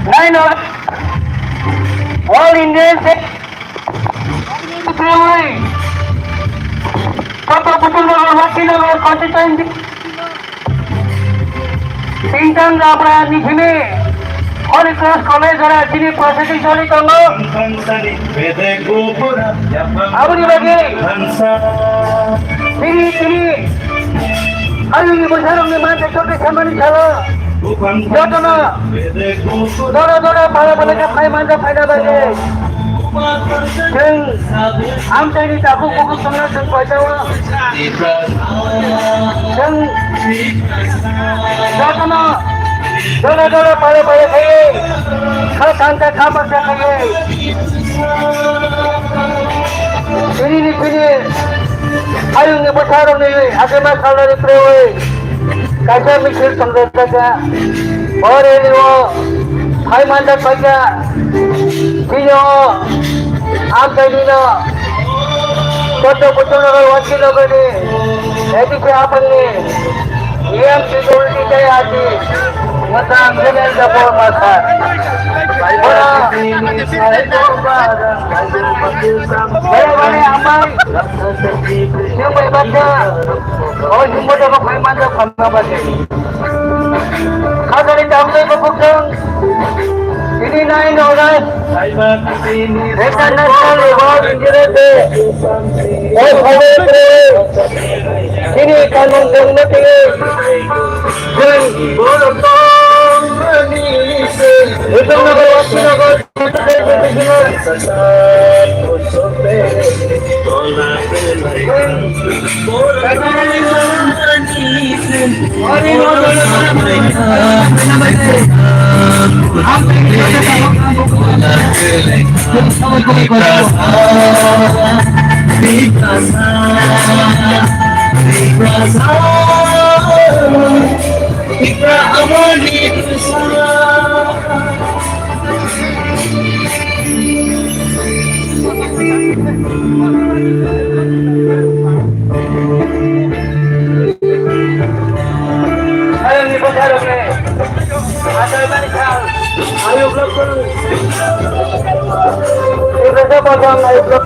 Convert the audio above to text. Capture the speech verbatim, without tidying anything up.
Nine August, All Indian State Railway, Chhatrapati Nagar, Lakshmi Nagar constituency, Singtang Japra ni thini, Holy Cross College ora chini procession choli tongo. Aboni bagwi tini, tini, hayungni bwsarokni mansa chokri samani salo jotono dora dora para para khe phai manja phaina bagwi chwng amchaini takhuk bukhuk tongna chwng koitao. Chwng jotono dole dole pale pale khaiwi, kha santa kha baksa khaiwi, chini ni chini hayungni bwsarokni agema salnani phrwi kaisa misil tongjakha. O rally o phai manjak paikha. Chini o amchaini no Chhatrapati Nagar, Lakshmi Nagar ni A D C afangni E M Security tei R D mwchang General Japur Master. Bono, bono boni amai, chwng bai bakha, o chwng bono phai manjak phalna bagwi. Khajani tamni bukhuk chwng, tini nine August, International Labour Injury Day. O phalwi tini kanmung chwngno tini chwng Uttamnagar, Lakshmi Nagar, Ayungni bwsarokni achaimani sal, ayuk lokchwng, Tiprasa Motha ayuk lokchwng.